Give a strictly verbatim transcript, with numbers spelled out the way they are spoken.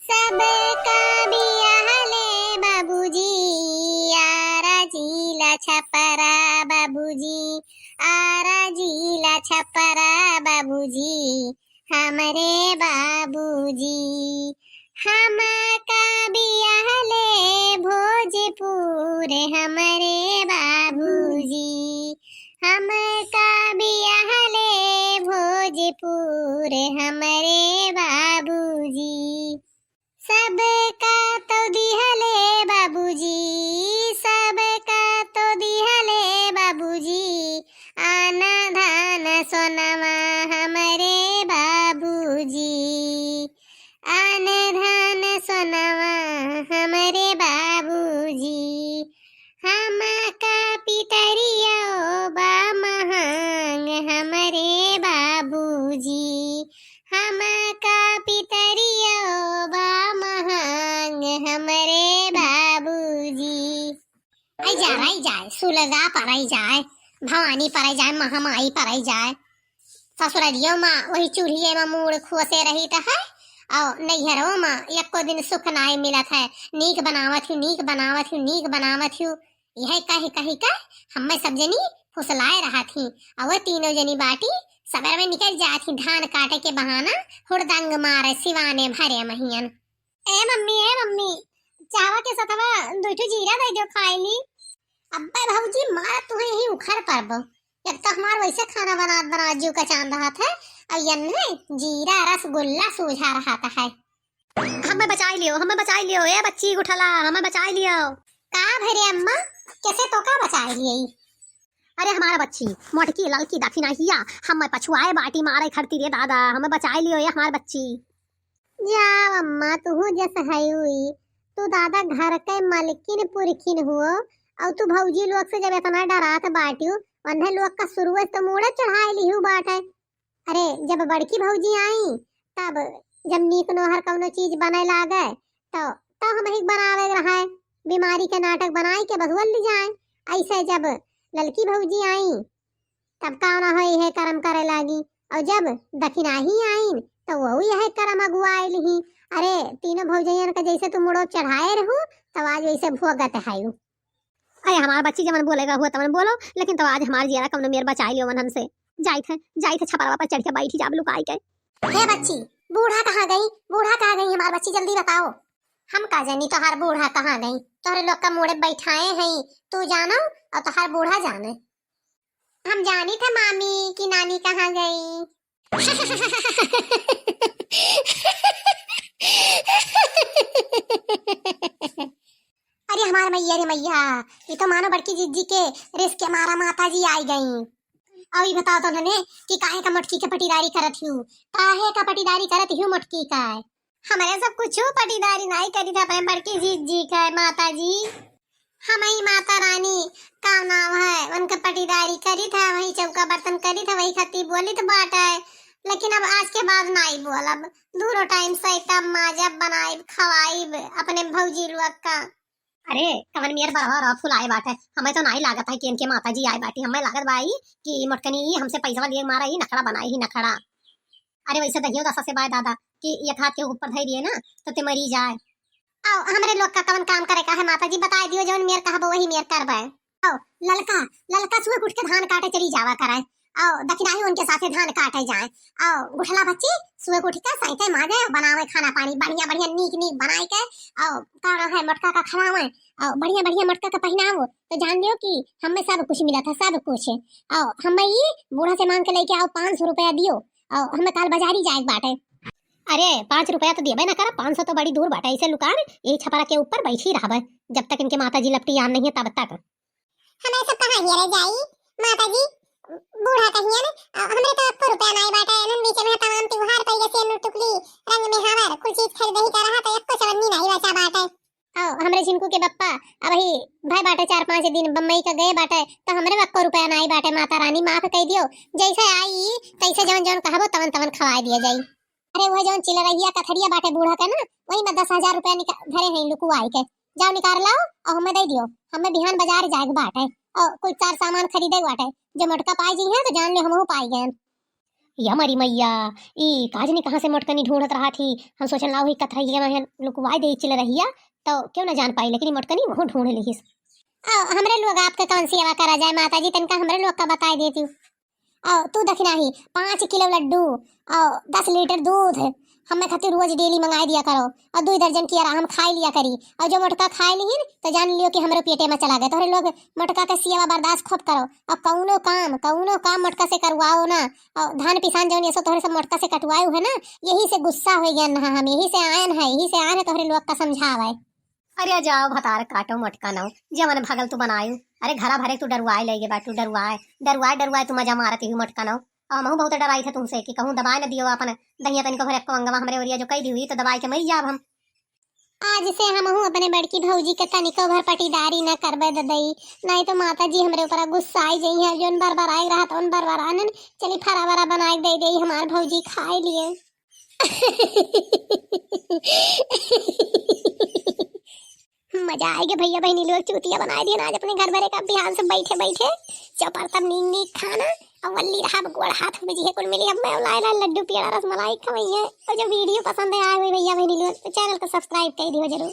सबका बियाहले बाबूजी, आरा जिला छपरा बाबूजी, आरा जिला छपरा बाबूजी, हमरे बाबूजी। हमका बियाहले भोजपुर हमरे बाबूजी, हमका बियाहले भोजपुर हमरे बाबूजी। सबका तो दिहले बाबूजी, सबका तो दिहले बाबूजी, आना धान सोनवा हमरे बाबूजी, आना धान सोनवा हमरे बाबूजी। हमका पितरियो बा महंग हमरे बाबूजी, हमका पितरियो बा महंग हमरे बाबूजी। आई जा, आई जाए, सुलगा पराई जाए, भवानी पराई जाए, महामाई पराई जाए। ससुररियो मा वही चूल्हिए मा मूड़ खोसे रहित है, और नैहरो मा एको दिन सुख नाई मिलत है। नीक बनावत हूँ, नीक बनावत हूँ, नीक बनावत हूँ, यह कही कही के हम्मे सब जनी फुसलाए रहत ही। और वो तीनों जनी बाटी सबेर में निकल जात ही धान काटे के बहाना, हुड़दंग मारे सिवाने भरे महियन। ए मम्मी, ए मम्मी, चावा के सथवा दुइ ठो जीरा दे दो खाए ली। अब्बे भौजी, मारा तुहे यही उखड़ परबो। एक तो हमार वैसे खाना बनात बनात जीव का चांद रहत है, और यन्ने जीरा रसगुल्ला सूझा रहत है। हमें बचाई लियो, हमें बचाई लियो, ए बच्ची गुठला, हमें बचाई लियो। का भरे अम्मा, कैसे तो का बचाई लिये? अरे हमारा बच्ची, मोटकी ललकी दखिनहिया, हमें पछुआए बाटी मारे खड़ती रे दादा, हमें बचाई लियो, ए हमार बच्ची। जाओ अम्मा, तुहू जस हयुई, तू दादा घर के मलकिन पुरखिन हुओ, और तू भौजी लोग से जब इतना डरात बाटियो, वन्हे लोग का शुरुए से तो मूड़े चढ़ाए लिहू बाटे। अरे, जब बड़की भौजी आई, तब जब नीक नोहर कौनो चीज बने लागे, तो, तो हम ही बनावे रहे, बीमारी के नाटक बनाए के बस वल्ली जाए। ऐसे जब ललकी भौजी आई, तब कौन हो यह करम करे लागी, और जब दखिनाही आइन, तो वहू यह करम अगुआए लिही। अरे, तीनों भौजैयन का जैसे तू मुड़ो चढ़ाए रहू, तब आज वैसे भोगत है। अरे हमार बच्ची, जवन बोले का हुआ तवन बोलो, लेकिन तो आज हमार जियरा कौनो मेर बचाई लियो मन हमसे। जाइत है, जाइत है, छपरवा पर चढ़ के बैठी जाब लुकाई के। हे बच्ची, बूढ़ा कहाँ गई? बूढ़ा कहाँ गई हमार बच्ची? जल्दी बताओ। हम का जानी तोहार बूढ़ा कहाँ गई? तोहरे लोग का मुड़े बैठाए हैं, तू जानो और तोहार बूढ़ा जाने। हम जानी था मामी कि नानी कहाँ गई। अरे हमार मैया रे मैया, ये तो मानो बड़की जिज्जी के रिस के मारा माता जी आई गई। अब ये बताओ तो उन्होंने कि काहे का मोटकी के पटीदारी करत हूँ, काहे का पटीदारी करत हूँ मोटकी का? हमारे सब कुछ पटीदारी नहीं करी था अपने बड़की जिज्जी का माता जी। हमई माता रानी का नाम है, उनके पटीदारी करी था, वही चौका बर्तन करी था, वही खातिर बोली तो बात है, लेकिन अब आज के बाद नहीं बोलब। दूनो टाइम से तब माजब बनाइब, खवाइब अपने भौजी लोग का। अरे, कवन मेर बरवा रह फुलाए बाटे। हमें तो नाई लागत है कि इनके माता जी आए बाटी। हमें लागत बा ई कि मोटकनी ई हमसे पैसवा लिए मारा ई नखड़ा बनाए ही नखड़ा। अरे, वैसे दहियो दसा से बाय दादा कि एक हाथ के ऊपर धई दिए ना, तो ते मरी जाए। आओ, हमरे लोग का कवन काम करे का है माता जी, बताए दियो, जौन मेर कहबो वही मेर करबे। आओ, ललका, ललका सुबह उठ के धान काटे चली जावा करे। आओ, दखिनाही उनके साथे धान काटे जाए। आओ, गुठला बच्ची, सुबह उठ के सैते माजे, बनावे खाना पानी, बढ़िया, बढ़िया, नीक, नीक बनाए के। आओ, का है, मोटका का खवावे। आओ, बढ़िया, बढ़िया मोटका का पहनावो, तो जान लियो कि हमें सब कुछ मिला था, सब कुछ। आओ, हमें ई बूढ़ा से मांग के लेके आओ पाँच सौ रुपया दियो। आओ, हमें काल बाजारी जाए के बाटे। अरे, पाँच रुपया तो देबे ना करब, पाँच सौ तो बड़ी दूर बाटे, ऐसे लुकार यही छपरा के ऊपर बैठी रहबे, जब तक इनके माता जी लपटी आन नहीं है तब तक। हमें सब कहाँ हियरे जाई, माता जी, बूढ़ा कहियन, अ, हमरे तो एको रुपया नाई बाटे, एनन बीच में तमाम त्योहार पै जैसे नु टुकली, रंग में हावर, कुल चीज खरीदही का रहा तो एको चवन्नी नाई बचा बाटे। आओ, हमरे झिनकू के बप्पा, अब ही भाई बाटे चार पाँच दिन बम्बई का गए बाटे, तो हमरे एको रुपया नाई बाटे, माता रानी माफ कई दियो, जैसे आई, तैसे जवन जवन कहबो तवन तवन खवाए दिया जाई। अरे, वह जवन चिलरहिया कथरिया बाटे बूढ़ा के ना, वही में दस हजार रुपया निका-, धरे हैं लुकुआई के। जाओ निकाल लाओ और हमें दे दियो। हमें बिहान बाजार जाए के बाटे और कुछ चार सामान खरीदे के बाटे। जो मोटका पाई जी हैं तो जान ले हमहू पाई गए। या मरी मैया, ई काजनी कहाँ से मोटकनी ढूंढत रहा थी। हम सोचन लाओ ही कथरैया में लुकवाई दे चिल रहिया, तो क्यों ना जान पाई, लेकिन ई मोटकनी वहूँ ढूंढ लिहिस। आओ, हमरे लोग आपके कौन सेवा करा जाए माता जी, तनका हमरे लोग का बताई देती। आओ, तू दखिनाही, पाँच किलो लड्डू, आओ, दस लीटर दूध, हमें खातिर रोज डेली मंगाई दिया करो, और दुई दर्जन कियारा हम खाई लिया करी, और जो मोटका खाए लिहिन, तो जान लियो कि हमरो पेटे में चला गए। तोहरे लोग मोटका के सेवा बर्दाश्त खूब करो, और कौनो काम, कौनो काम मोटका से करवाओ ना, और धान पिसान जौन ये सो तोहरे सब मोटका से कटवाए हुए ना, यही से गुस्सा हो गया ना हम, यही से आयन है, यही से आयन है तोहरे लोग का समझावे। अरे जाओ भतार काटो मोटका नौ, जवन भगल तू बनायू। अरे घरा भरे तू डरुआए लेगे बाटू, डरुआए, डरुआए, डरुआए तू मजा मारत ही मोटका नौ। और हमहू बहुत डराई थे तुमसे कि कहूँ दबाए न दियो अपन दहिया तनिको भरे को अंगवा हमरे ओरिया जो कह दी हुई तो दबाए के मरी जाब हम। आज से हमहू अपने बड़की भौजी के तनिको भर पटीदारी न करबे ददई, नहीं तो माता जी हमरे ऊपर गुस्सा आई जई है। जोन बरबराए रहत उन बरबरानन, चली फरा वरा बनाए दे दे हमार भौजी खाए लिए। मजा आएगे भैया बहनी लोग, चूतिया बनाए दिए ना आज अपने घर भरे का बिहान से बैठे बैठे चौपर तब नीक नीक खाना और वल्ली रहा गोड़ हाथ में जी है कुल मिली। अब मैं लाए लाए लड्डू पियड़ा रसमलाई खवई है। और जो वीडियो पसंद है आए हुए भैया बहनी लोग तो चैनल को सब्सक्राइब कर दियो जरूर।